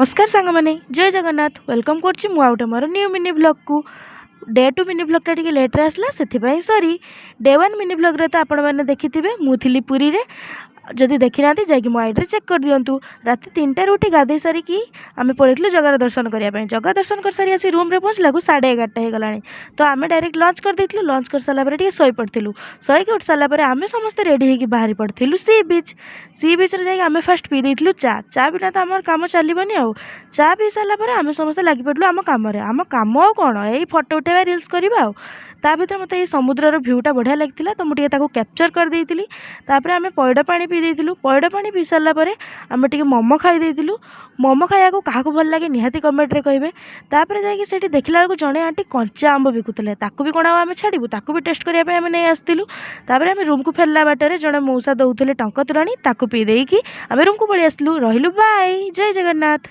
ନମସ୍କାର ସାଙ୍ଗମାନେ, ଜୟ ଜଗନ୍ନାଥ। Welcome କରୁଛି ମୁଁ ଆଉ ଗୋଟେ ମୋର ନ୍ୟୁ ମିନି ବ୍ଲଗ୍କୁ। ଡେ ଟୁ ମିନି ବ୍ଲଗ୍ଟା ଟିକେ ଲେଟ୍ରେ ଆସିଲା, ସେଥିପାଇଁ ସରି। ଡେ ୱାନ୍ ମିନି ବ୍ଲଗ୍ରେ ତ ଆପଣମାନେ ଦେଖିଥିବେ, ମୁଁ ଥିଲି ପୁରୀରେ। ଯଦି ଦେଖିନାହାନ୍ତି, ଯାଇକି ମୋ ଆଇଡ଼ିରେ ଚେକ୍ କରିଦିଅନ୍ତୁ। ରାତି 3ଟାରୁ ଉଠି ଗାଧୋଇ ସାରିକି ଆମେ ପଳେଇଥିଲୁ ଜଗାର ଦର୍ଶନ କରିବା ପାଇଁ। ଜଗା ଦର୍ଶନ କରିସାରି ଆସି ରୁମ୍ରେ ପହଞ୍ଚିଲାକୁ 11:30 ହେଇଗଲାଣି। ତ ଆମେ ଡାଇରେକ୍ଟ ଲଞ୍ଚ କରିଦେଇଥିଲୁ। ଲଞ୍ଚ କରିସାରିଲା ପରେ ଟିକେ ଶୋଇପଡ଼ିଥିଲୁ। ଶୋଇକି ଉଠି ସାରିଲା ପରେ ଆମେ ସମସ୍ତେ ରେଡ଼ି ହେଇକି ବାହାରି ପଡ଼ିଥିଲୁ ସି ବିଚ୍। ସି ବିଚ୍ରେ ଯାଇକି ଆମେ ଫାଷ୍ଟ ପିଇ ଦେଇଥିଲୁ ଚା। ଚା ବିନା ତ ଆମର କାମ ଚାଲିବନି। ଆଉ ଚା ପିଇ ସାରିଲା ପରେ ଆମେ ସମସ୍ତେ ଲାଗି ପଡ଼ିଲୁ ଆମ କାମରେ। ଆମ କାମ ଆଉ କ'ଣ? ଏଇ ଫଟୋ ଉଠାଇବା, ରିଲ୍ସ କରିବା। ଆଉ ତା ଭିତରେ ମୋତେ ଏଇ ସମୁଦ୍ରର ଭ୍ୟୁଟା ବଢ଼ିଆ ଲାଗିଥିଲା, ତ ମୁଁ ଟିକେ ତାକୁ କ୍ୟାପଚର୍ କରିଦେଇଥିଲି। ତାପରେ ଆମେ ପଇଡ଼ ପାଣି ପିଇ ଦେଇଥିଲୁ। ପଇଡ଼ ପାଣି ପିଇ ସାରିଲା ପରେ ଆମେ ଟିକେ ମୋମୋ ଖାଇ ଦେଇଥିଲୁ। ମୋମୋ ଖାଇବାକୁ କାହାକୁ ଭଲ ଲାଗେ, ନିହାତି କମେଣ୍ଟରେ କହିବେ। ତାପରେ ଯାଇକି ସେଇଠି ଦେଖିଲା ବେଳକୁ ଜଣେ ଆଣ୍ଟି କଞ୍ଚା ଆମ୍ବ ବିକୁଥିଲେ। ତାକୁ ବି କ'ଣ ଆଉ ଆମେ ଛାଡ଼ିବୁ? ତାକୁ ବି ଟେଷ୍ଟ କରିବା ପାଇଁ ଆମେ ନେଇ ଆସିଥିଲୁ। ତାପରେ ଆମେ ରୁମ୍କୁ ଫେରିଲା ବାଟରେ ଜଣେ ମଉସା ଦେଉଥିଲେ ଟଙ୍କ ତୋରାଣୀ। ତାକୁ ପିଇ ଦେଇକି ଆମେ ରୁମ୍କୁ ପଳେଇ ଆସିଲୁ। ରହିଲୁ, ବାଏ, ଜୟ ଜଗନ୍ନାଥ।